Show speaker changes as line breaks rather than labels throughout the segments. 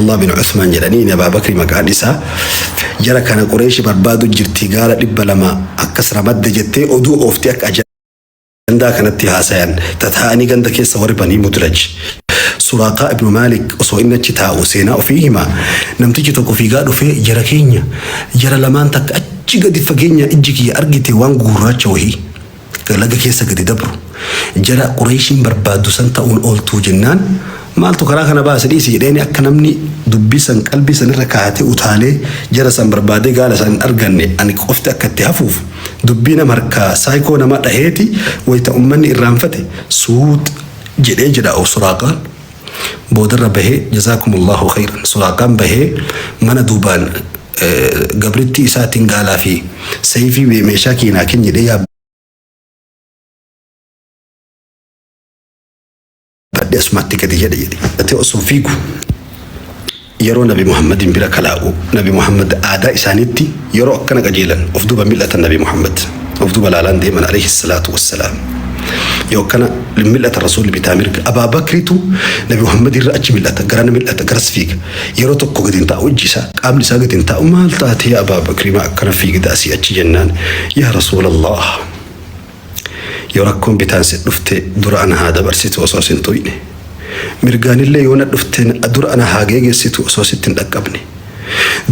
Abdullah bin Uthman jedhaniin Abaa Bakri maqaan isaa jara kana Qureeshi barbaadu jirti gaala 200 akkas ramadde jettee oduu oofti akka ajandaa kanatti haasayan tataa'anii ganda keessa warri Banii Mudlaj. Suraaqaa ibnu Maalik osoo inni achi taa'u seenaa ofii hima namtichi tokko fiigaa dhufee jara keenya jara lamaan takka achi gadi fageenya ijji kiyya argite waan gugurraacha wahii laga keessa gadi dabru jara Qureeshiin barbaaddu san ta'uun ooltuu jennaan maaltu karaa kana baase dhiisi jedheeni akka namni dubbii san qalbii san irra kaa'atee utaalee jara san barbaadee gaala san hin arganne ani qofti akka itti hafuuf dubbii nama harkaa saayikoo nama dhaheeti wayita ummanni irraanfate suut jedhee jedha Suraaqaan boodarra bahee jazaakumullahu khayran Suraaqaan bahee mana duubaan gabrittii isaatiin gaalaa fi sayfii meeshaa kiyya naa kenni jedhee yaabbadhe asumatti gadi jedhe jedhe. Ati osoo fiigu yeroo Nabi Muhammadin bira kalaa'u Nabi Muhammad aadaa isaaniitti yeroo akkana qajeelan of duuba mil'atan Nabi Muhammad of duuba laalaan deeman alayhi salaatu wassalaam. Yoo akkana mil'ata rasuulli bitaa mirga Abaa Bakritu Nabi Muhammad irra achi mil'ata garana mil'ata garas fiiga. Yeroo tokko gadi hin taa'u ijji isaa qaamni isaa gadi hin taa'u maal taate yaa Abaa Bakrii maa akkana fiigda asii achi jennaan yaa Rasuulallah yoo rakkoon bitaan si dhufte dura ana haa dabarsitu osoo sin tuyne mirgaanillee yoo na dhufte dura ana haa geegessitu osoo sitti hin dhaqqabne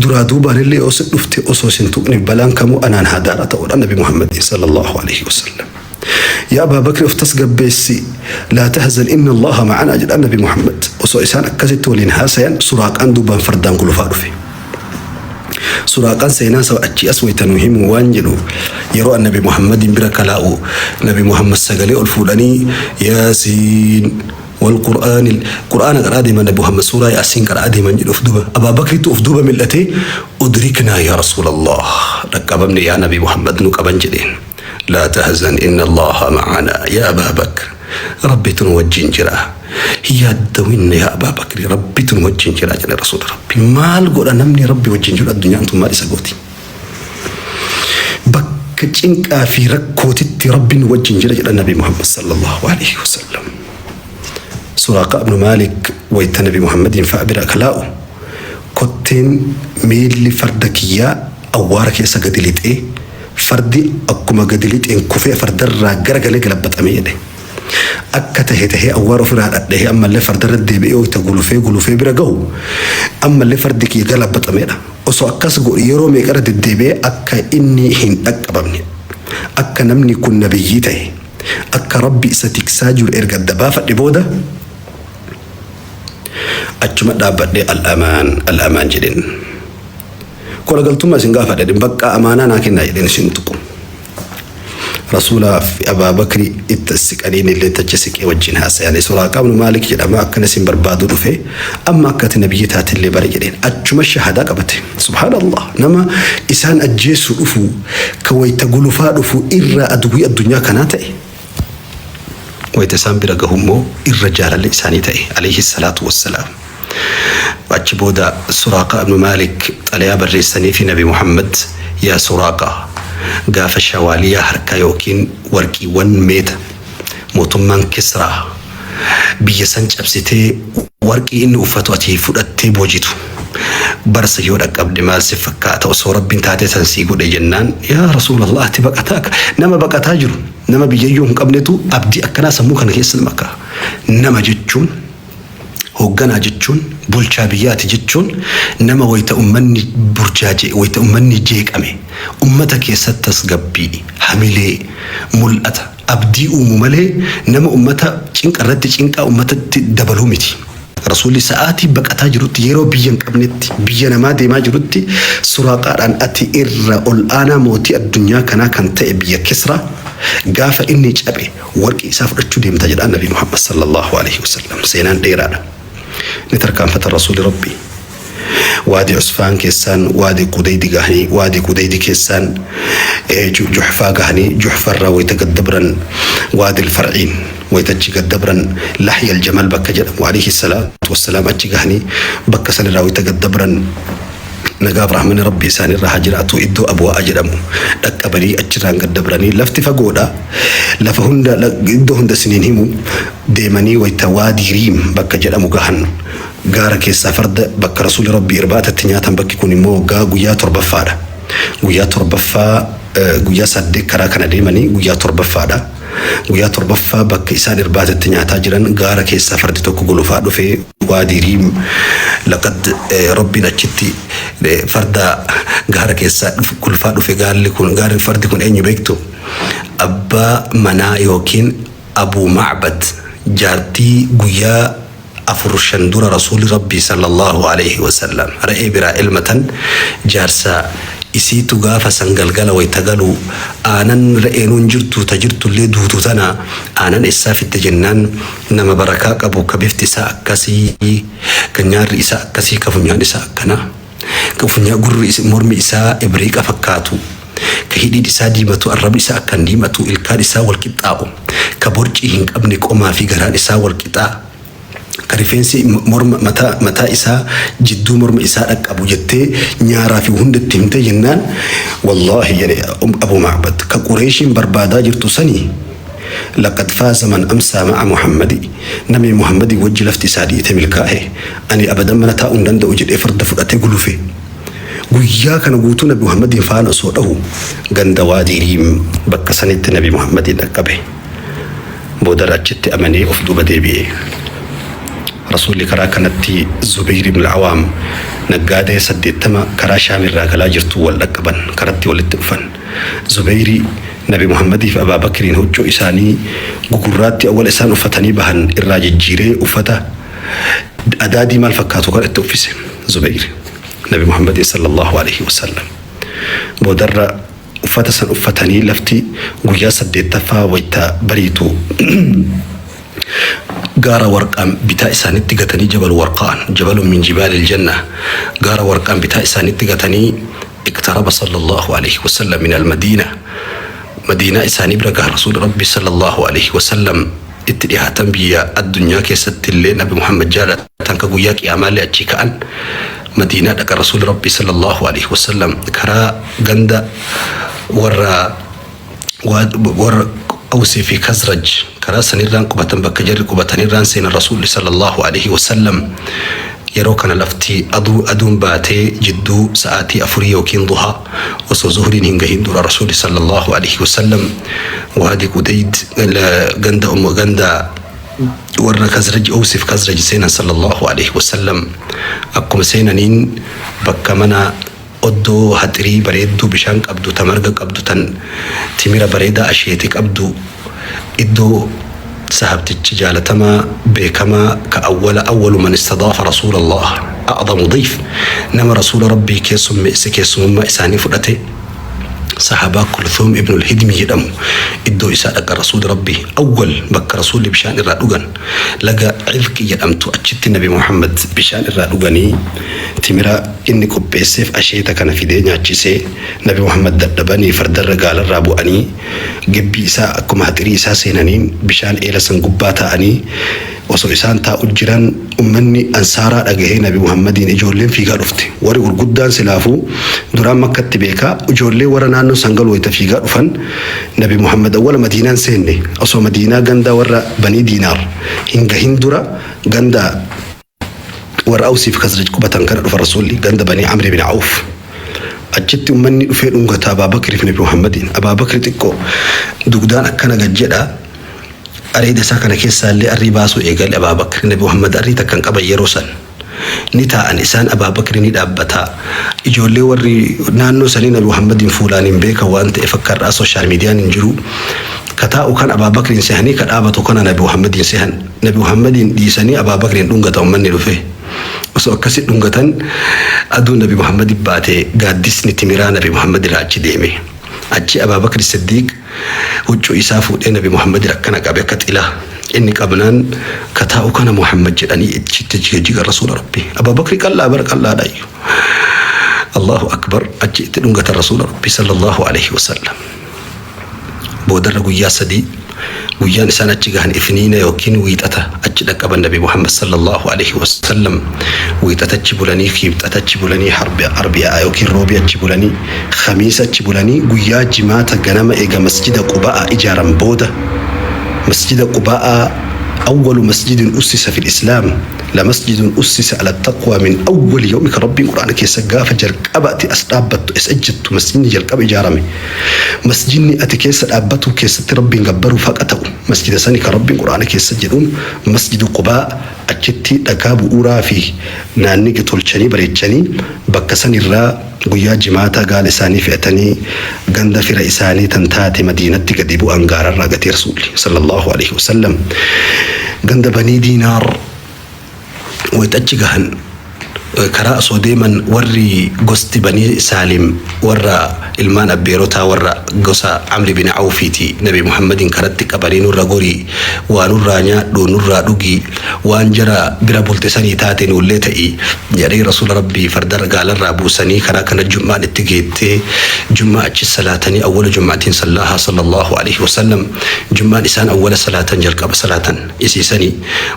duraa duubaanillee yoo si dhufte osoo sin tuqne balaan kamuu anaan haa daara ta'uudha Nabi Muhammadin sallallahu alaihi wasallam. Yaa Abaa Bakri of tasgabbeessi laa tahzan inna Allaha ma'anaa jedhaan Nabi Muhammad. Osoo isaan akkasitti waliin haasayan Suraaqaan duubaan fardaan gulufaa dhufe. Suraaqaan seenaa isaa achii as wayita nu himu waan jedhu yeroo an Nabi Muhammadiin bira kalaa'u Nabi Muhammad sagalee ol fuudhanii Yaasiin wal Qur'aanil Qur'aana qara'aa deeman Nabi Muhammad suuraa Yaasiin qara'aa deeman jedhu of duuba Abaa Bakriitu of duuba mil'atee udriknaa yaa Rasuulallah dhaqqabamne yaa Nabi Muhammad nu qaban jedheen. Laa tahzan inna Allaaha ma'anaa yaa Abaa Bakr Rabbitu nu wajjin jira hin yaaddawinna yaa Abaa Bakri Rabbitu nu wajjin jira jedhe Rasuula Rabbi maal godha namni Rabbi wajjin jiru addunyaan tun maal isa gooti bakka cinqaa fi rakkootitti Rabbi nu wajjin jira jedha Nabi Muhammad sallallahu alaihi wasallam Suraaqa ibnu Maalik wayta Nabi Muhammadiin fa'a bira kalaa'u kotteen miilli farda kiyyaa awwaara keessa gadi lixee Fardi akkuma gadi lixeen kufee fardarraa garagalee galabbaxame jedhe. Akka tahe tahee awwaara ofirraa dhadhahee ammallee fardarra deebi'ee wayta gulufee gulufee bira gahu ammallee fardi kiyya galabbaxameedha. Osoo akkas godhu yeroo meeqarra deddeebi'ee akka inni hin dhaqqabamne akka namni kun nabiyyii tahe akka Rabbi isa tiksaa jiru erga adda baafadhe booda achuma dhaabbadhee al-amaan al-amaan jedheen. Kola galtummaa isin gaafadha jedheen bakka amaanaa naa kennaa jedheen isin tuqu. Rasuulaa fi Abaa Bakri itti siqaniin illee tachi siqee wajjin haasayanii Suraaqa ibnu Maalik jedhama akkana isin barbaaduu dhufe amma akka ati nabiyyi taatillee bare jedheen achuma shahadaa qabate. Subhaanallah nama isaan ajjeessu dhufu ka wayta gulufaa dhufu irraa aduwwii addunyaa kanaa ta'e wayta isaan bira gahu immoo irra jaalalli isaanii ta'e alayhi salaatu wassalaam. Achi booda Suraaqa ibnu Maalik xalayaa barreessaniifi Nabi Muhammad yaa Suraaqa gaafa shawaaliyaa harkaa yookiin warqiiwwan meeta mootummaan Kisraa biyya san cabsitee warqii inni uffatu ati fudhattee boojitu barsa yoo dhaqqabde maal si fakkaata osoo Rabbiin taatee san sii godhe jennaan yaa Rasuulallah ati baqataa nama baqataa jiru nama biyyayyuu hin qabnetu abdii akkanaa sammuu kana keessa nama ka'a nama jechuun Hoogganaa jechuun, bulchaa biyyaati jechuun nama wayita ummanni burjaaja'e, wayita ummanni jeeqame ummata keessatti tasgabbii, hamilee, mul'ata, abdii uumu malee nama ummata cinqa irratti cinqaa ummatatti dabaluu miti. Rasuulli sa'aatii baqataa jirutti, yeroo biyya hin qabnetti, biyya namaa deemaa jirutti Suraaqaadhaan ati irra ol'aanaa mootii addunyaa kanaa kan ta'e biyya Kisraa gaafa inni cabe warqii isaa fudhachuu deemta jedhaan Nabi Muhammad sallallahu alaihi wasallam. Seenaan dheeraadha. Ni tarkaanfatan Rasuuli Rabbii. Waadi Usfaan keessaan waadi Qudeydi gahanii waadi Qudeydi keessaan Juhfaa gahanii Juhfarraa wayita gad dabran waadi Farciin wayita achi gad dabran Lahya al-Jamal bakka jedhamu alayhi salaatu wassalaam achi gahanii bakka sanirraa wayita gad dabran Nagaaf rahmanni Rabbii isaanirra haa jiraatu iddoo Abwaa'a jedhamu dhaqqabanii achirraan gad dabranii lafti fagoodha lafa hunda iddoo hunda isiniin himu deemanii wayta Waadii Riim bakka jedhamu gahan gaara keessaa farda bakka Rasuulli Rabbii irbaata itti nyaatan bakki kun immoo waggaa guyyaa torbaffaadha guyyaa torbaffaa guyyaa saddeet karaa kana deemanii guyyaa torbaffaadha guyyaa torbaffaa bakka isaan irbaata itti nyaataa jiran gaara keessaa fardi tokko gulufaa dhufee Waadii Riim laqad Rabbiin achitti farda gaara keessaa gulufaa dhufe gaalli kun gaarri fardi kun eenyu beektu abbaa manaa yookiin Abuu Macbad jaartii guyyaa 4 5 dura Rasuulli Rabbii sallallaahu aleyhi wasallam re'ee biraa elmatan jaarsa isiitu gaafa san galgala wayta galu aanan re'eenuu hin jirtu ta jirtullee duutu tana aanan essaa fidde jennaan nama barakaa qabu ka bifti isaa akkasii ka nyaarri isaa akkasii ka funyaan isaa akkanaa ka funyaa gurri mormi isaa ibriiqa fakkaatu ka hidhiin isaa diimatu arrabni isaa akkaan diimatu ilkaan isaa wal qixxaa'u ka borcii hin qabne qomaa fi garaan isaa wal qixaa ka rifeensi morma mataa mataa isaa jidduu morma isaa dhaqqabu jettee nyaaraa fi hunda itti himtee jennaan wallaahi jedhe Abu Macbad ka Qureeshiin barbaadaa jirtu sanii laqad faaza man amsaa ma'a Muhammadi namni Muhammadii wajji lafti isaa dhiite milkaa'e ani abadan mana taa'uu hin danda'u jedhee farda fudhatee gulufe guyyaa kana guutuu Nabi Muhammadiin faana osoo dhahu ganda Waadii Riim bakka sanitti Nabi Muhammadiin dhaqqabe. Boodarra achitti amanee of duuba deebi'e. Rasuulli karaa kanatti Zubayr ibn al-Awaam naggaadee 80 karaa Shaam irraa galaa jirtu wal dhaqqaban, karatti walitti dhufan. Zubayri Nabi Muhammadii fi Abaa Bakriin huccuu isaanii gugurraattii awwala isaan uffatanii bahan irraa jijjiiree uffata adaadii maal fakkaatu kana itti uffise. Zubayr Nabi Muhammadiin sallallahu alaihi wasallam. Boodarra Uffata san uffatanii lafti guyyaa saddeettaffaa wayta bariitu gaara Warqaan bitaa isaanitti gatanii Jabal Warqaan, jabalun min jibaalil jannah, gaara Warqaan bitaa isaanitti gatanii iqtaraba sallallahu aleyhi wasallam minal madiina madiinaa isaanii bira gahan Rasuulli Rabbii sallallahu aleyhi wasallam itti dhihaatan biyya addunyaa keessatti illee Nabi Muhammad jaalatan ka guyyaa qiyaamaallee achii ka'an Madiinaa dhaqa Rasuulli Rabbii sallallahu alaihi wasallam karaa ganda warra warra Awsii fi Khazraj karaa sanirraan qubatan bakka jarri qubatanirraan seenan Rasuulli sallallahu alaihi wasallam yeroo kana lafti aduu aduun baatee jidduu sa'aatii afurii yookiin duhaa osoo zuhriin hin gahin dura Rasuulli sallallahu alaihi wasallam waadi Qudayd ganda ganda warra Khazraj Awsiif Khazraj seenan sallallahu alaihi wasallam akkuma seenaniin bakka mana oddoo haxirii bareedduu bishaan qabdu ta marga qabdu tan timira bareedaa asheete qabdu iddoo sahabtichi jaalatamaa beekamaa ka awwala awwalu man istadaafa rasuulallah a'zamu dayf nama rasuula rabbii keessummeesse keessumummaa isaanii fudhate sahaabaa Kulthuum ibnul Hidmi jedhamu iddoo isaa dhaqa rasuuli rabbii awwal bakka rasuulli bishaan irraa dhugan laga Cizqi jedhamtu achitti nabi Muhammad bishaan irraa dhuganii timira inni qopheesseef asheeta kana fidee nyaachisee nabi Muhammad dadhabanii fardarra gaalarraa bu'anii gibbii isaa akkuma haxirii isaa seenaniin bishaan eela san gubbaa taa'anii osoo isaan taa'u jiran ummanni ansaaraa dhagahee nabi Muhammadiin ijoolleen fiigaa dhufte. Warri gurguddaan silaafuu duraan makkatti beekaa ijoollee warra naannoo san galu wayita fiigaa dhufan nabi Muhammad awwala madiinaan seenne osoo madiinaa ganda warra banii diinaar hin gahin dura ganda warra Awsii fi Khazraj qubatan kana dhufa rasuulli ganda banii Amri bin Awf. Achitti ummanni dhufee dhungata Abaa Bakri fi Nabi Muhammadiin. Abaa Bakri xiqqoo dugdaan akkana gad jedha. Areeda isaa kana keessaa illee arrii baasuu eegale Abaa Bakri. Nabi Muhammad arrii takka hin qaban yeroo san. Ni taa'an isaan Abaa Bakri ni dhaabbata. Ijoollee warri naannoo sanii Nabi Muhammadiin fuulaan hin beekan waan ta'eef akka har'aa sooshaal miidiyaan hin jiru. Ka taa'u kan Abaa Bakriin sehanii ka dhaabatu kana Nabi Muhammadiin sehan. Nabi Muhammadiin dhiisanii Abaa Bakriin dhungata ummanni dhufee. Osoo akkasi dhungatan aduun Nabi Muhammadi baate gaaddisni timiraa Nabi Muhammad irraa achi deeme. Achi Abaa Bakri Siddiiq huccuu isaa fuudhee Nabi Muhammad akkana qabe akka xilaa. Inni qabnaan ka taa'u kana Muhammad jedhanii achitti jiga jiga Rasuula Rabbii. Abaa Bakri qal'aa bara qal'aadha iyyuu. Allahu Akbar achi itti dhungatan Rasuula Rabbii sallallahu alaihi wasallam. Boodarra guyyaa sadii Guyyaan isaan achi gahan Ifniina yookiin Wiixata achi dhaqqaban. Nabi Muhammad sallallahu alaihi wasallam Wiixata achi bulanii, Kiibxata achi bulanii, Arbi'aa yookiin Roobii achi bulanii, Khamiisa achi bulanii, guyyaa Jimaata ganama eega masjida Qubaa'a ijaaran booda, masjida Qubaa'a, awwalu masjidin ussisa fil Islaam lamasjidun ussisa ala taqwa min awwali yawmi, kan Rabbiin Qur'aana keessa gaafa jalqaba ati as dhaabbattu as ejjettu, masjidni jalqaba ijaarame, masjidni ati keessa dhaabbatu keessatti Rabbiin gabbaruuf haqa ta'u, masjida sani kan Rabbiin Qur'aana keessa jedhuun Masjidu Qubaa. Achitti dhagaa bu'uuraa fi naanniga tolchanii bareechanii, bakka sanirraa guyyaa Jimaataa gaala isaanii fe'atanii ganda fira isaanii tan taate Madiinatti gadi bu'an. Gaararraa gatee Rasuulli sallallahu alaihi wasallam ganda Banii Diinaar wayita achi gahan, karaa osoo deeman warri gosti Banii Saalim, warra ilmaan abbeerotaa, warra gosa Amri bin Awfiiti, Nabi Muhammadin karatti qabanii, "Nurra gorii, waa nurraa nyaadhu, nurraa dhugi, waan jara bira bulte sanii taate nuullee ta'i," jedhee Rasuula Rabbii farda gaalarraa buusanii, karaa kana jum'aan itti geettee, jum'aa achi salaatanii. Awwala jum'atiin sallaahaa sallallahu alaihi wasallam, jum'aan isaan awwala salaatan, jalqaba salaatan isiisanii.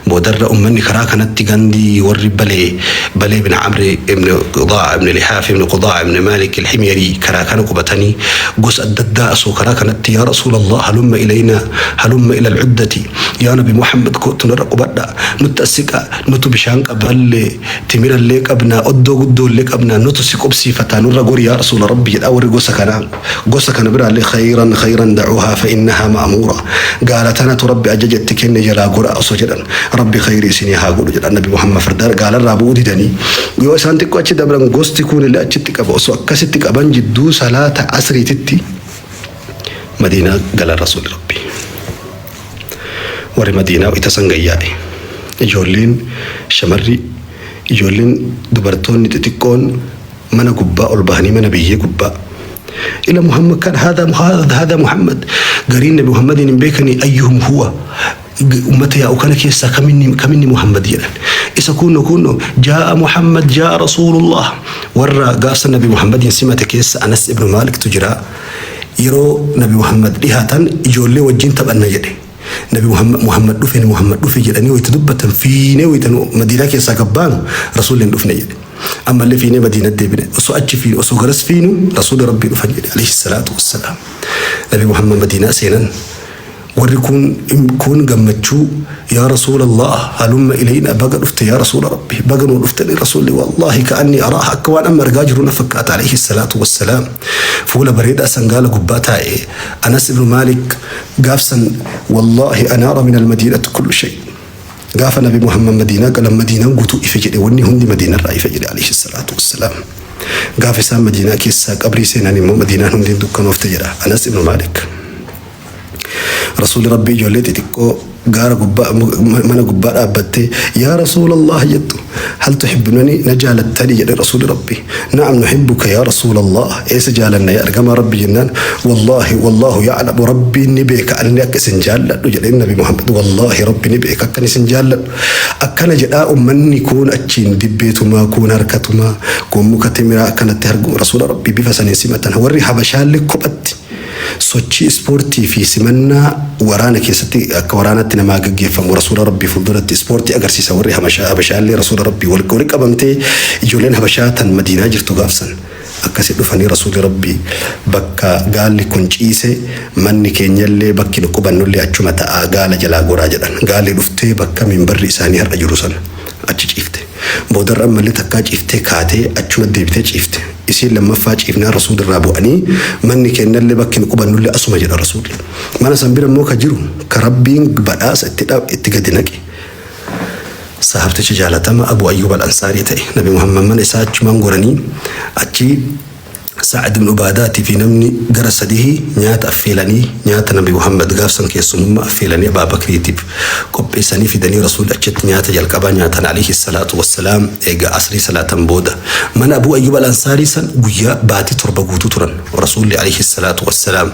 Boodarra ummanni karaa kanatti gandi warri Balee bin Amri ibn Qudaa ibn Lihaaf ibn Qudaa ibn Malik al-Himyari karaa kana qubatanii, gosa adda addaa osoo karaa kanatti, "Yaa Rasuulallah, halumma ilaynaa, halumma ila al-uddati, yaa Nabi Muhammad, kootu nurra qubadha, nutti as siqa, nutu bishaan qaballee, timirallee qabnaa, oddoo guddoollee qabnaa, nutu si qubsiifataa, nurra gori yaa Rasuula Rabbi," jedhaa. Warri gosa kanaa, gosa kana biraallee, "Khayran, khayran, dacuuhaa fa innahaa ma'muura, gaala tanatu Rabbi ajaja itti kenne, jalaa godha," osoo jedhan, "Rabbi khayri isinii haa godhu," jedhan. Nabi Muhammad farda gaalarraa bu'uu didanii, yoo isaan xiqqoo achi dabran gosti kuunillee achitti qaba. Osoo akkasitti qaban jidduu salaata asriititti Madiinaa galan Rasuulli Rabbi. Warri Madiinaa ita san gayyaa'e. Ijoolleen shamarri, ijoolleen dubartoonni xixiqqoon mana gubbaa ol bahanii, mana biyyee gubbaa, "Ila Muhammad kan hada hada Muhammad." Gariin Nabi Muhammadiin hin beekanii, "Ayyuhum huwa? Ummata yaa'u kana keessaa kaminni Muhammad?" jedhan. Isa kunno kunno, "Jaa'a Muhammad, jaa'a Rasuulullah." Warra gaafsa Nabi Muhammadiin simate keessa Anas ibnu Maaliktu jira. Yeroo Nabi Muhammad dhihaatan, "Ijoollee wajjin taphanna," jedhe. "Nabi Muhammad dhufe, Muhammad dhufe," jedhanii wayita dubbatan, fiinee wayita Madiinaa keessaa gabbaanu, Rasuulli hin dhufne jedhe. Ammallee fiinee Madiinatti deebine. Osoo achi fiinu, osoo garas fiinu, Rasuula Rabbii dhufan jedhe alayhi salaatu wassalaam. Nabi Muhammad Madiinaa seenan. Warri kun gammachuu, "Yaa Rasuulallah, halumma ilayna, baga dhufte, yaa Rasuula Rabbi, baga nuu dhuftani." Rasuulli, wallahi ka'anni araaha, akka waan amma argaa jiru na fakkaata, alayhi salaatu wassalaam. Fuula bareedaa sangaala gubbaa taa'e. Anas ibnu Maalik gaafsan, "Wallahi anaara min almadiinati kullu shay. Gaafa Nabi Muhammad Madiinaa galan Madiinaan guutuu ife," jedhe. "Wanni hundi Madiinarraa ife," jedhe alayhi salaatu wassalaam. Gaafa isaan Madiinaa keessaa qabrii seenan immoo Madiinaan hundi dukkanoofte jedha Anas ibnu Maalik. Rasuulli Rabbii ijoollee xixiqqoo gaara gubbaa, mana gubbaa dhaabbattee, "Yaa Rasuulallah," jettu. "Hal tuhibbunani? Na jaalattani?" jedhe Rasuulli Rabbi. "Na'am, nuhibbuka yaa Rasuulallah." Eessa jaalanna yaa ergamaa Rabbi jennaan, "Wallaahi, wallaahu ya'lamu, Rabbiin ni beeka ani akka isin jaalladhu," jedhe Nabi Muhammad. "Wallaahi Rabbi ni beeka akka isin jaalladhu." Akkana jedhaa ummanni kun achiin dibbeetumaa, kun harkatumaa, kun muka timiraa akkanatti hargu Rasuula Rabbii bifa saniin simatan. Warri Habashaallee kophatti sochii ispoortii fi simannaa waraana keessatti akka waraanaatti namaa gaggeeffamu Rasuula Rabbii fuulduratti ispoortii agarsiisa. Warri Habashaallee Rasuula Rabbii wal qabamtee, ijoolleen Habashaa tan Madiinaa jirtu gaafsan akkasi dhufanii, Rasuulli Rabbii bakka gaalli kun ciise, manni keenyallee bakki nu qubannullee achuma ta'a, gaala jalaa goraa jedhan. Gaalli dhuftee bakka minbarri isaanii har'a jiru sana achi ciifte. Boodarra ammallee takkaa ciiftee kaatee achuma deebitee ciifte. Isiin lammaffaa ciifnaan Rasuulirraa bu'anii, "Manni keenyallee bakki nu qubannullee asuma," jedha Rasuulli. Mana san bira immoo ka jiru ka Rabbiin badhaasa itti gadi naqe, sahabticha jaalatama Abu Ayyub al-Ansaarii ta'e. Nabi Muhammad mana isaa achumaan goranii, achi Sa'ad ibn Ubaadaatii fi namni gara sadii nyaata affeelanii, nyaata Nabi Muhammad gaafsan keessummaa affeelanii, Abaa Bakriitiif qopheessanii fidanii, Rasuulli achitti nyaata jalqabaa nyaatan alayhi salaatu wassalaam, egaa asrii salaatan booda. Mana Abuu Ayyub al-Ansaarii san guyyaa baatii 7 guutuu turan Rasuulli alayhi salaatu wassalaam.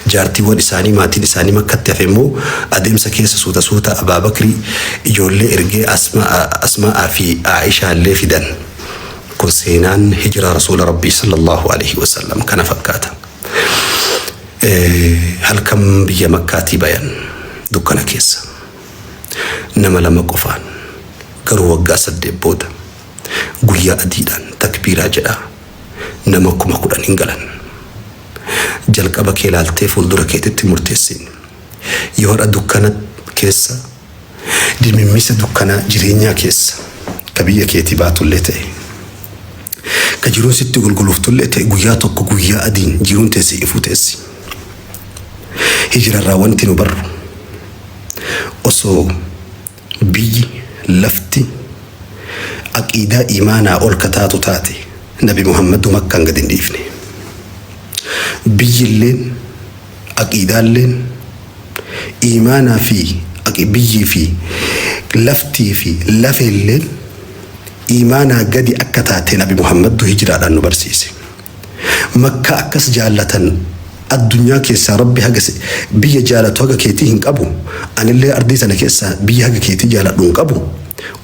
Jaartiiwwan isaanii, maatiin isaanii Makkatti hafe immoo adeemsa keessa suuta suuta Abaa Bakrii ijoollee ergee Asmaa'aa fi Aayishaallee fidan. Kun seenaan hijiraa Rasuula Rabbii sallallahu alaihi wasallam kana fakkaata. Halkan biyya Makkaatii bayan. Dukkana keessa. Nama 2 qofaan. Garuu waggaa 8 booda guyyaa adiidhaan takbiiraa jedhaa nama 10,000 hin galan. Jalqaba kee laaltee fuuldura keetitti murteessin. Yoo har'a dukkana keessa Dimimmisa dukkanaa jireenyaa keessa ka biyya keetii baatullee ta'e, ka jiruun sitti golgolooftullee ta'e guyyaa tokko guyyaa adiin jiruun tee si ifuu teessi. Hijirarraa wanti nu barru osoo biyyi lafti aqiidaa imaanaa ol ka taatu taate Nabi Muhammadu Makkaan gad hin dhiifne. Biyyilleen aqiidaalleen iimaanaa fi biyyii fi laftii fi lafeelleen iimaanaa gadi akka taate Nabi Muhammaddu hijraadhaan nu barsiise. Makkaa akkas jaallatan addunyaa keessaa Rabbi haga biyya jaalatu haga keetii hin qabu anillee ardii tana keessaa biyya haga keetii jaaladhu hin qabu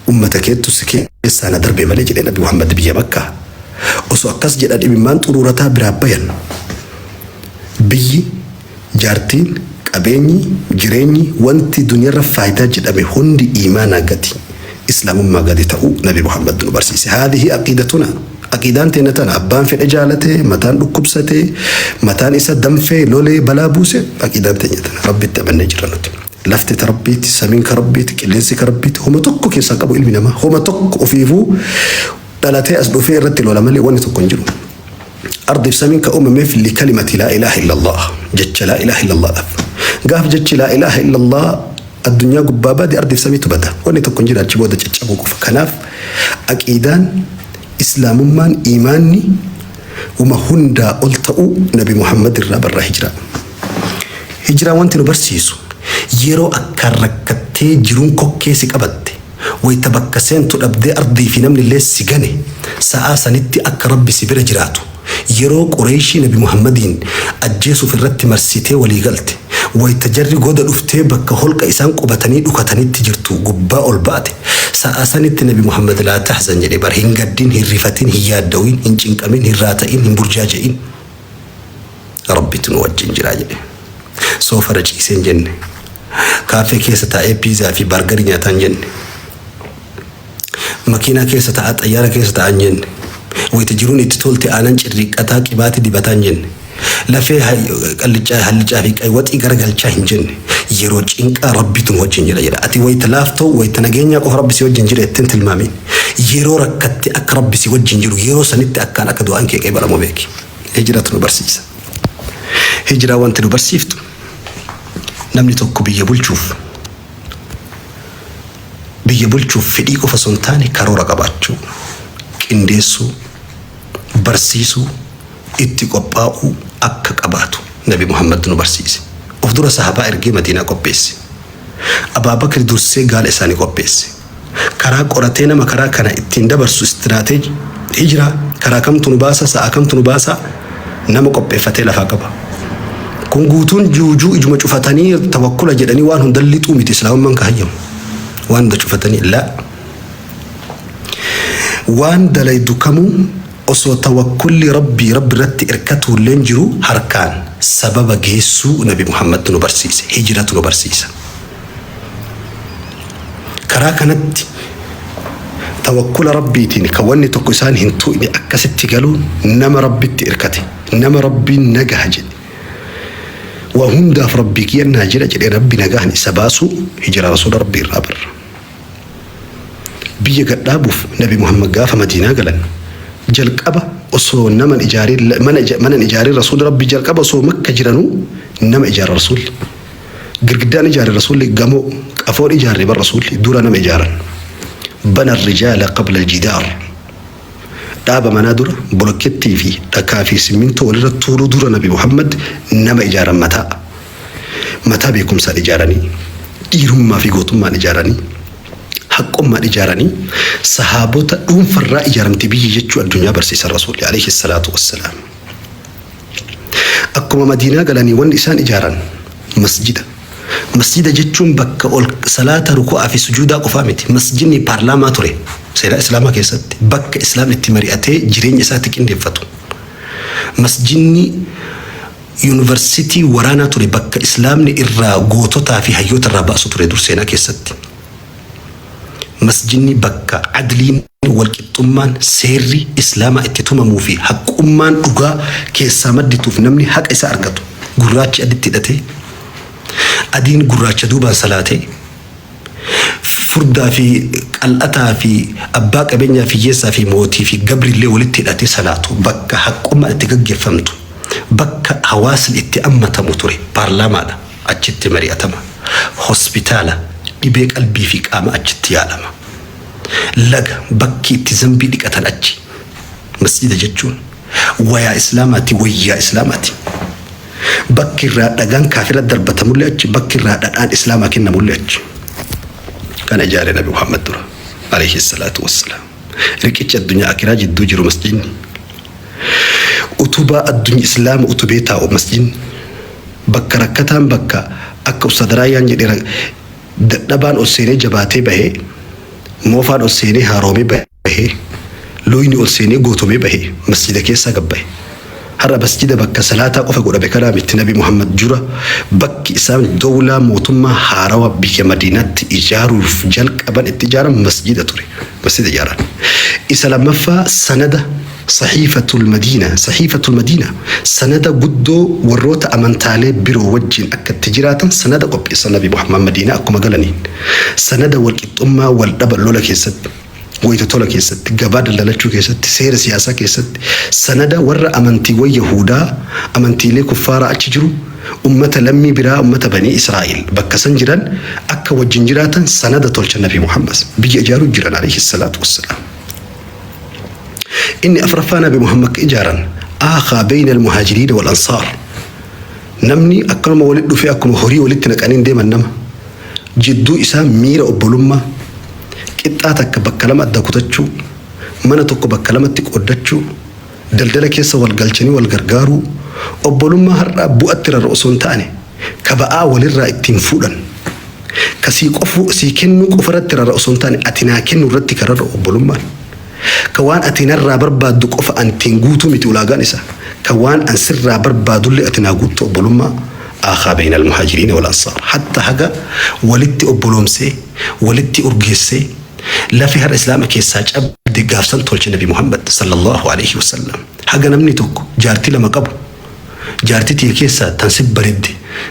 ummata keettu si keessaa na darbe malee jedhe Nabi Muhammad biyya Makkaa. Osoo akkas jedhan imimmaan xuruurataa biraa bayan. Biyyi, jaartiin, qabeenyi, jireenyi, wanti duniyarra faaydaa jedhame hundi iimaanaa gadi, islaamummaa gadi ta'uu Nabi Muhammad nu barsiise. Haadhihi aqiidatuna. Aqiidaan teenna tana abbaan fedhe jaalate, mataan dhukkubsate, mataan isa danfee, lolee, balaa buuse aqiidaan teenya tana. Rabbitti amannee jirra nuti. Lafti ta Rabbiiti, samiin ka Rabbiiti, qilleensi ka Rabbiiti, homa tokko keessaa qabu ilmi namaa. Homa tokko ofiifuu dhalatee as dhufee irratti lola malee wanni tokko hin jiru. Ardiif samiin ka uumameef likalimati laa ilaaha illallah jecha laa ilaaha illallah dhaaf. Gaaf jechi laa ilaaha illallah addunyaa gubbaa bade ardiif samiitu bada. Wanni tokko hin jiru achi booda caccabuu qofa. Kanaaf aqiidaan islaamummaan iimaanni wama hundaa ol ta'uu Nabi Muhammad irraa barraa hijiraa. Hijiraan wanti nu barsiisu yeroo akkaan rakkattee jiruun kokkee si qabatte Wayta bakka seentu dhabdee ardii fi namnillee si gane, sa'aa sanitti akka Rabbi si bira jiraatu, yeroo Qureeyshii Nabi Muhammadiin ajjeesuuf irratti marsitee walii galte, wayta jarri goda dhuftee bakka holqa isaan qubatanii dhukatanitti jirtu gubbaa ol baate, sa'aa sanitti Nabi Muhammad laa tahzan jedhe bar, hin gaddin, hin rifatin, hin yaaddawin, hin cinqamin, hin raata'in, hin burjaaja'in. Rabbitu nu wajjin jira jedhe. Soofara ciisee hin jenne. Kaaffee keessa taa'ee piizaa fi baargarii nyaataa hin jenne. Makiinaa keessa taa'aa xayyaara keessa taa'aa hin jenne. Wayita jiruun itti tolte aanan cirriiqqataa qibaatii dibataa hin jenne. Lafee qallicaa hallicaa fi qaywaxii garagalchaa hin jenne. Yeroo cinqaa Rabbitu nu wajjin jira jedha. Ati wayita laaftoo wayita nageenyaa qofa Rabbi si wajjin jira jetteen tilmaamiin. Yeroo rakkatte akka Rabbi si wajjin jiru yeroo sanitti akkaan akka du'aan kee qeebalamu beeki. Hijratu nu barsiisa. Hijraa wanti nu barsiiftu namni tokko biyya bulchuuf biyya bulchuuf fedhii qofa osoo hin taane karoora qabaachuu, qindeessuu, barsiisuu, itti qophaa'uu akka qabaatu Nabi Muhammad nu barsiise. Of dura sahabaa ergee Madiinaa qopheesse. Abaa Bakri dursee gaala isaanii qopheesse. Karaa qoratee nama karaa kana ittiin dabarsu istiraateeji hijraa karaa kamtu nu baasa sa'a kamtu nu baasa nama qopheeffatee lafaa qaba. Kun guutuun juujuu ijuma cufatanii tawakkula jedhanii waan hunda lixuu miti islaamummaan ka hayyamu. Waan hunda cufatanii laa. Waan dalaydu kamuu osoo tawakkulli Rabbii Rabbi irratti irkatuulleen jiru harkaan sababa geessuu Nabi Muhammadtu nu barsiise. Hijratu nu barsiisa. Karaa kanatti tawakkula Rabbiitiin kan wanni tokko isaan hin tuqne akkasitti galuun nama Rabbitti irkate, nama Rabbiin nagaha jedhe, waa hundaaf Rabbii kiyyan naa jira jedhee Rabbi nagahan isa baasuu hijiraa Rasuula Rabbii irraa barra. Biyya gad dhaabuuf Nabi Muhammad gaafa Madiinaa galan jalqaba osoo nama hin ijaarin mana mana hin ijaarin Rasuulli Rabbii jalqaba osoo Makka jiranuu nama ijaara Rasuulli. Girgiddaan ijaare Rasuulli gamoo qafoon ijaarre bar Rasuulli dura nama ijaaran. Bana rijaala qabla aljidaar. Dhaaba manaa dura bolokkettii fi dhakaa fi simmintoo walirra tuuluu dura Nabi Muhammad nama ijaaran mataa. Mataa beekumsaan ijaaranii, dhiirummaa fi gootummaan ijaaranii, haqqummaan ijaaranii sahaabota dhuunfarraa ijaaramti biyyi jechuu addunyaa barsiisan Rasuulli alayhi salaatu wassalaam. Akkuma Madiinaa galanii wanni isaan ijaaran masjida. Masjida jechuun bakka ol salaata ruku'aa fi sujuudaa qofaa miti. Masjidni paarlaamaa ture seenaa Islaamaa keessatti bakka Islaamni itti mari'atee jireenya isaa itti qindeeffatu. Masjidni Yuunivarsiitii waraanaa ture bakka Islaamni irraa goototaa fi hayyoota irraa baasu ture dur seenaa keessatti. Masjidni bakka adliin walqixxummaan seerri Islaamaa itti tumamuu fi haqqummaan dhugaa keessaa maddituuf namni haqa isaa argatu gurraachi aditti hidhatee adiin gurraacha duubaan salaatee furdaa fi qal'ataa fi abbaa qabeenyaa fi hiyyeessaa fi mootii fi gabrillee walitti hidhatee salaatu bakka haqqummaan itti gaggeeffamtu bakka hawaasni itti ammatamu ture. Paarlaamaadha, achitti mari'atama. Hospitaala, dhibee qalbii fi qaama achitti yaalama. Laga, bakki itti zambii dhiqatan achi. Masjida jechuun wayaa Islaamaati, wayyaa Islaamaati. Bakki irraa dhagaan kaafira darbatamullee achi, bakki irraa dhadhaan Islaamaa kennamullee achi. Kana ijaare Nabi Muhammad dura alayhi salaatu wassalaam. Riqicha addunyaa akiraa jidduu jiru masjidni. Utubaa addunyaa Islaama utubee taa'u masjidni. Bakka rakkataan bakka akka Ustaad Raayyaan jedhe dadhabaan ol seenee jabaatee bahee, moofaan ol seenee haaroomee bahee, luyni ol seenee gootomee bahee masjida keessaa gad bahe. Har'a masjida bakka salaataa qofa godhame kanaa miti. Nabi Muhammad dura bakki isaan dowlaa mootummaa haarawa biyya Madiinaatti ijaaruuf jalqaban itti ijaaran masjida ture. Masjida ijaaran. Isa lammaffaa sanada Sahiifatul Madiina, Sahiifatul Madiina, sanada guddoo warroota amantaalee biroo wajjin akka itti jiraatan sanada qopheessan Nabi Muhammad Madiinaa akkuma galaniin. Sanada walqixxummaa wal dhaba lola keessatti, wayita tola keessatti, gabaa daldalachuu keessatti, seera siyaasaa keessatti, sanada warra amantiiwwan Yahuudaa, amantiilee kuffaaraa achi jiru, ummata lammii biraa, ummata Banii Israa'il bakka san jiran akka wajjin jiraatan sanada tolchan Nabi Muhammad biyya ijaaruu jiran alayhi salaatu wassalaam. Inni afraffaa Nabi Muhammad ka ijaaran aakhaa bayna al-muhaajiriina wal ansaar. Namni akkanuma walitti dhufee akkuma horii walitti naqaniin deeman nama jidduu isaa miira obbolummaa qixxaa takka bakka lama adda kutachuu, mana tokko bakka lamatti qooddachuu, daldala keessa wal galchanii wal gargaaruu, obbolummaa har'aa bu'atti rarra'u osoo hin taane ka ba'aa walirraa ittiin fuudhan, ka sii qofuu sii kennuu qofa irratti rarra'u osoo hin taane ati naa kennu irratti ka rarra'u obbolummaan. Ka waan ati narraa barbaaddu qofa an ittiin guutuu miti ulaagaan isaa. Ka waan an sirraa barbaadullee ati naa guuttu obbolummaa aakhaa bayna al-muhaajiriina wal ansaar. Hatta haga walitti obboloomsee, walitti urgeessee, lafee har'a Islaama keessaa cabde gaafsan tolche Nabi Muhammad sallallahu alaihi wasallam. Haga namni tokko jaartii lama qabu jaartii tiyya keessaa tan si bareedde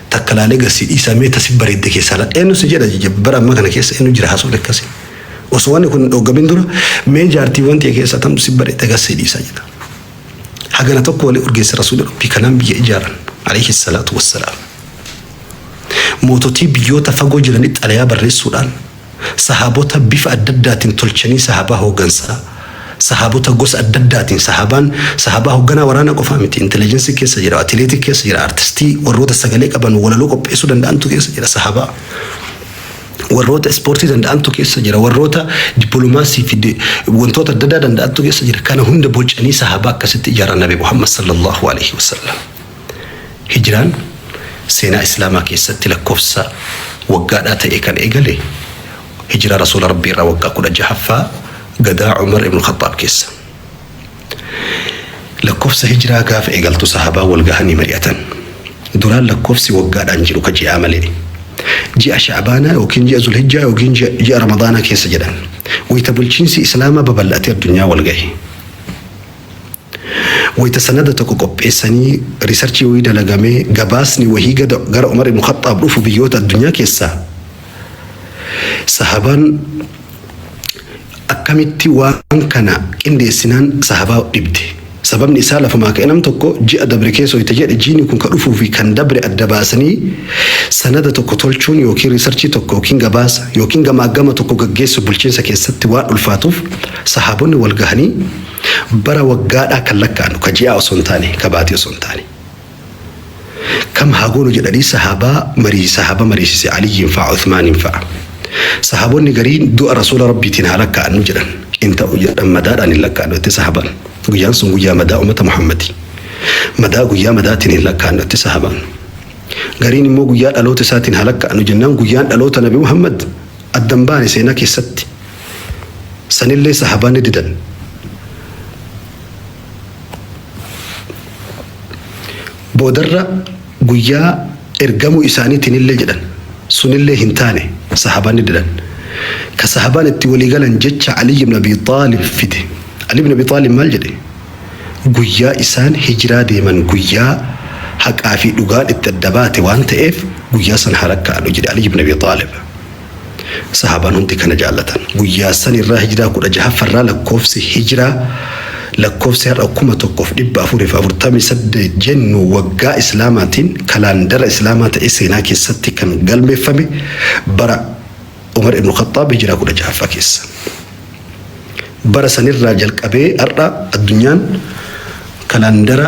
takka laalee gad si dhiisaa mee ta si bareedde keessaa la eenyu si jedha bara ammaa kana keessa eenyu jira haasofni akkasii. Osoo wanni kun hin dhooggamin dura mee jaartiiwwan tiyya keessaa tamtu si bareedde gad si dhiisaa jedha. Hagana tokko walii urgeesse Rasuulli Rabbii kanaan biyya ijaaran alayhi salaatu wassalaam. Moototii biyyoota fagoo jiranitti xalayaa barreessuudhaan sahaabota bifa adda addaatiin tolchanii sahaabaa hooggansaa sahaabota gosa adda addaatiin sahaabaan sahaabaa hoogganaa waraanaa qofaa miti intelligence keessa jira, atileetii keessa jira, artistii warroota sagalee qaban walaloo qopheessuu danda'antu keessa jira, sahaabaa warroota ispoortii danda'antu keessa jira, warroota dippiloomaasii fi wantoota adda addaa danda'antu keessa jira. Kana hunda bocanii sahaabaa akkasitti ijaaran Nabi Muhammad sallallahu alaihi wasallam. Hijraan seenaa Islaamaa keessatti lakkoofsa waggaadhaa ta'e kan eegale hijiraa Rasuula Rabbii irraa waggaa 16ffaa gadaa Umar ibn Khaxaab keessa. Lakkoofsa hijiraa gaafa eegaltu sahaabaan wal gahanii mari'atan. Duraan lakkoofsi waggaadhaan jiru ka ji'aa malee. Ji'a Sha'baanaa yookiin ji'a Zulhijjaa yookiin ji'a Ramadaanaa keessa jedhan. Wayita bulchiinsi Islaamaa babal'atee addunyaa wal gahe. Wayita sanada tokko qopheessanii riisarchii wayii dalagamee gabaasni wahii gara Umar ibn Khaxxaab dhufu biyyoota addunyaa keessaa sahabaan akkamitti waan kana qindeessinaan sahabaa dhibde. Sababni isaa lafumaa ka'e nam tokko ji'a dabre keessa wayita jedhe jiini kun ka dhufuu fi kan dabre adda baasanii sanada tokko tolchuun yookiin riisarchii tokko yookiin gabaasa yookiin gamaaggama tokko gaggeessu bulchiinsa keessatti waan ulfaatuuf sahaabonni wal gahanii bara waggaadhaa kan lakkaa'anu ka ji'aa osoo hin taane, ka baatii osoo hin taane. Kam haa goonu jedhanii sahaabaa marii sahaaba mariisise Aliyyiin fa'a Uthmaaniin fa'a. Sahaabonni gariin du'a Rasuula Rabbiitiin haa lakkaa'annu jedhan. In ta'u jedhan, madaadhaan hin lakkaa'annu jette sahaabaan. Guyyaan sun guyyaa madaa ummata Muhammadi. Madaa guyyaa madaatiin hin lakkaa'annu jette sahaabaan. Gariin immoo guyyaa dhaloota isaatiin haa lakkaa'annu jennaan guyyaan dhaloota Nabi Muhammad addan baane seenaa keessatti. Sanillee sahaabaan ni didan. Boodarra guyyaa ergamuu isaaniitinillee jedhan. Sunillee hin taane, sahaabaan ni didan. Ka sahaabaan itti walii galan jecha Ali ibn Abi Xaalib fide. Ali ibn Abi Xaalib maal jedhe? Guyyaa isaan hijiraa deeman guyyaa haqaa fi dhugaan itti adda baate waan ta'eef guyyaa san haa lakkaa'anu jedhe Ali ibn Abi Xaalib. Sahaabaan hundi kana jaallatan. Guyyaa san irraa hijiraa 16ffarraa lakkoofsi hijiraa lakkoofsi har'a 1448 jennu waggaa Islaamaatiin kalaandara Islaamaa ta'ee seenaa keessatti kan galmeeffame bara Umar ibn Khaxxaab hijiraa 16ffaa keessa. Bara sanirraa jalqabee har'a addunyaan kalaandara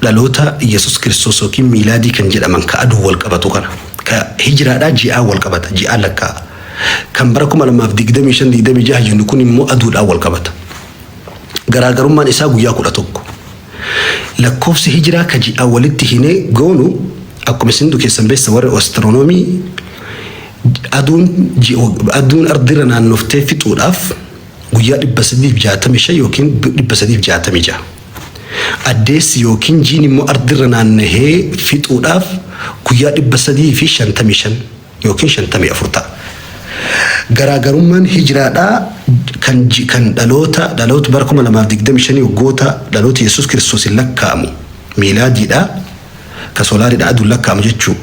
dhaloota Yesus Kiristoos yookiin miilaadii kan jedhaman ka aduu wal qabatu kana. Ka hijiraadhaa ji'aa wal qabata, ji'aa lakkaa'a. Kan bara 2025 26 jennu kun immoo aduudhaan wal qabata. Garaagarummaan isaa guyyaa 11. Lakkoofsi hijiraa ka ji'aa walitti hinee goonu, akkuma isin keessan beessa warri astiroonoomii, aduun ardirra naannoftee fixuudhaaf guyyaa 365 yookiin 366. Addeessi yookiin jiin immoo ardirra naannahee fixuudhaaf guyyaa 355 yookiin 54 ta'a. Garaagarummaan hijiraadhaa kan dhaloota bara 2025 waggoota dhaloota Yesuus Kiristoos hin lakkaa'amu miilaadiidhaa ka soolaariidhaa aduun lakkaa'amu jechuu,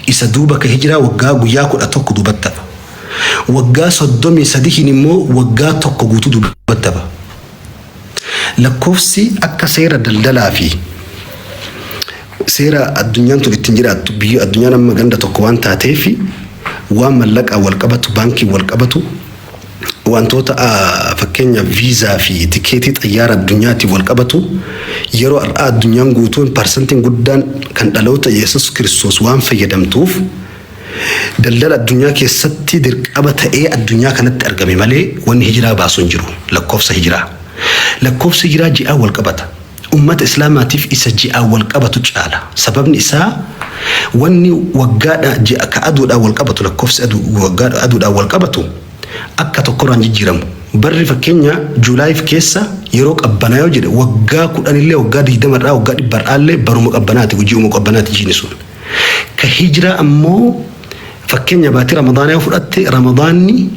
isa duuba ka hijiraa waggaa guyyaa 11 duubatti hafa. Waggaa 33n immoo waggaa tokko guutuu duubatti hafa. Lakkoofsi akka seera daldalaa fi seera addunyaan tun ittiin jiraattu, biyya addunyaan amma ganda tokko waan taateef, waan mallaqaan wal qabatu, baankiin wal qabatu, wantoota fakkeenya viizaa fi tikeetii xayyaara addunyaatiin wal qabatu, yeroo har'aa addunyaan guutuun parsantiin guddaan kan dhaloota Yesus Kiristoos waan fayyadamtuuf, daldala addunyaa keessatti dirqama ta'ee addunyaa kanatti argame malee wanni hijiraa baasu hin jiru lakkoofsa hijiraa. Lakkoofsi hijiraa ji'aan wal qabata. Ummata Islaamaatiif isa ji'aan wal qabatu caala. Sababni isaa wanni waggaadha ji'a ka aduudhaan wal qabatu, lakkoofsi aduu waggaa aduudhaan wal qabatu akka tokkorraan jijjiiramu. Barri fakkeenya Juulaayif keessa yeroo qabbanaa yoo jedhe, waggaa 10llee, waggaa 20rraa, waggaa 100rraallee baruma qabbanaati, ji'uma qabbanaati jiini sun. Ka hijiraa ammoo fakkeenya baatii Ramadaanaa yoo fudhatte, Ramadaanni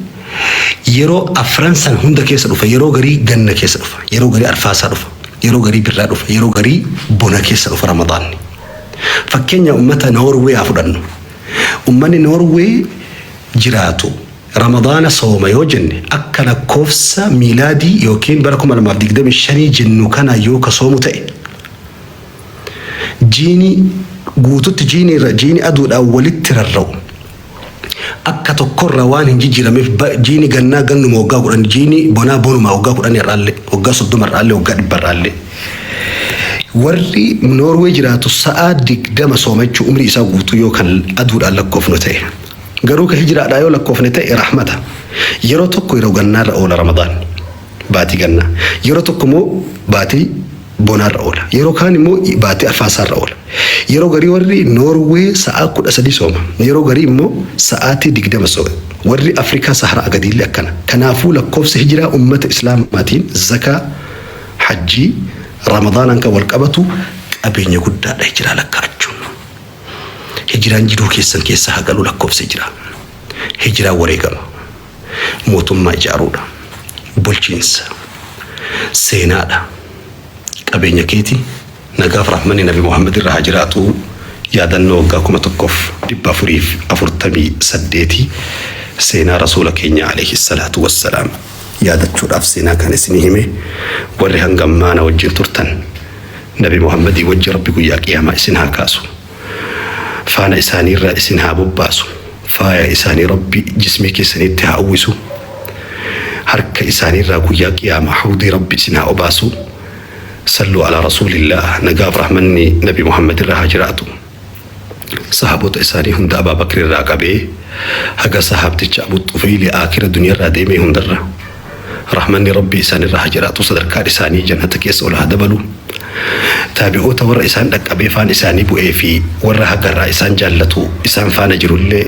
yeroo afran san hunda keessa dhufa. Yeroo garii ganna keessa dhufa, yeroo garii arfaasaa dhufa, yeroo garii birraa dhufa, yeroo garii bona keessa dhufa Ramadaanni. Fakkeenya ummata Noorwee haa fudhannu. Ummanni Noorwee jiraatu Ramadaana sooma yoo jenne, akka lakkoofsa miilaadii yookiin bara 2025 jennu kana yoo ka soomu ta'e, jiini guututti jiini irra jiini aduudhaan walitti rarra'u akka tokkorra waan hin jijjiirameef, jiini gannaa gannuma waggaa 10, jiini bonaa bonuma waggaa 10 irraallee, waggaa 30 irraallee, waggaa 100 irraallee, warri Noorwee jiraatu sa'a 20 sooma jechuun umrii isaa guutuu yoo kan aduudhaan lakkoofnu ta'e. Garuu ka hijiraadhaa yoo lakkoofne ta'e, rahmata yeroo tokko yeroo gannaarra oola Ramadaan baatii gannaa, yeroo tokko immoo baatii bonaarra oola, yeroo kaan immoo baatii arfaasaarra oola. Yeroo garii warri Noorwee sa'a 13 sooma, yeroo garii immoo sa'aatii 20 sooma. Warri Afrikaa Saharaa gadiillee akkana. Kanaafuu lakkoofsa hijiraa ummata Islaamaatiin zakaa, hajjii, Ramadaanaan kan wal qabatu qabeenya guddaadha hijiraa lakkaa'achuun. Hijiraan jiruu keessan keessa haa galu lakkoofsa hijiraa. Hijiraan wareegama. Mootummaa ijaaruudha. Bulchiinsa. Seenaadha. Qabeenya keeti. Nagaaf rahmanni Nabi Muhammad irra haa jiraatu. Yaadannoo waggaa 1448 seenaa rasuula keenya alayhi salaatu wassalaam yaadachuudhaaf seenaa kan isinii hime. Warri hanga ammaa na wajjin turtan, Nabi Muhammadii wajji Rabbi guyyaa qiyaamaa isin haa kaasu. Faana isaaniirra isin haa bobbaasu. Faaya isaanii Rabbi jismii keessanitti haa uwwisu. Harka isaaniirraa guyyaa qiyaamaa hawdii Rabbi isin haa obaasu. Salluu alaa rasuulillah. Nagaaf rahmanni Nabi Muhammad irra haa jiraatu. Sahaabota isaanii hunda, Abaa Bakri irraa qabee haga sahaabticha Abu Xufeyli aakira duniyarraa deemee hundarra rahmanni Rabbii isaanirra haa jiraatu. Sadarkaan isaanii jannata keessa ol haa dabalu. Taabi'oota, warra isaan dhaqqabee faan isaanii bu'ee fi warra hagarraa isaan jaallatu isaan faana jirullee,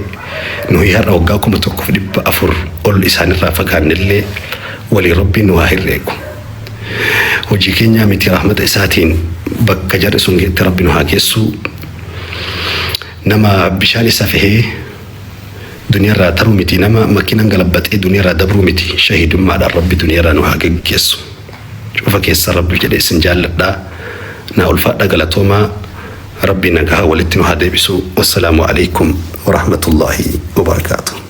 nuyi har'a waggaa 1400 ol isaanirraa fagaannellee waliin Rabbiin nu haa herreegu. Hojii keenyaa miti, rahmata isaatiin Bakka jarri sun geette Rabbi nu haa geessu. Nama bishaan isa fehee duniyaarraa taruu miti, nama makiinaan galabbaxee duniyaarraa dabruu miti, shahiidummaadhaan Rabbi duniyaarraa nu haa geggeessu. Cufa keessa Rabbi jedhee isin jaalladhaa. Naa ulfaadha, galatoomaa. Rabbi nagahaa walitti nu haa deebisu. Wassalaamu alaikum warahmatullaahi wabarakaatuh.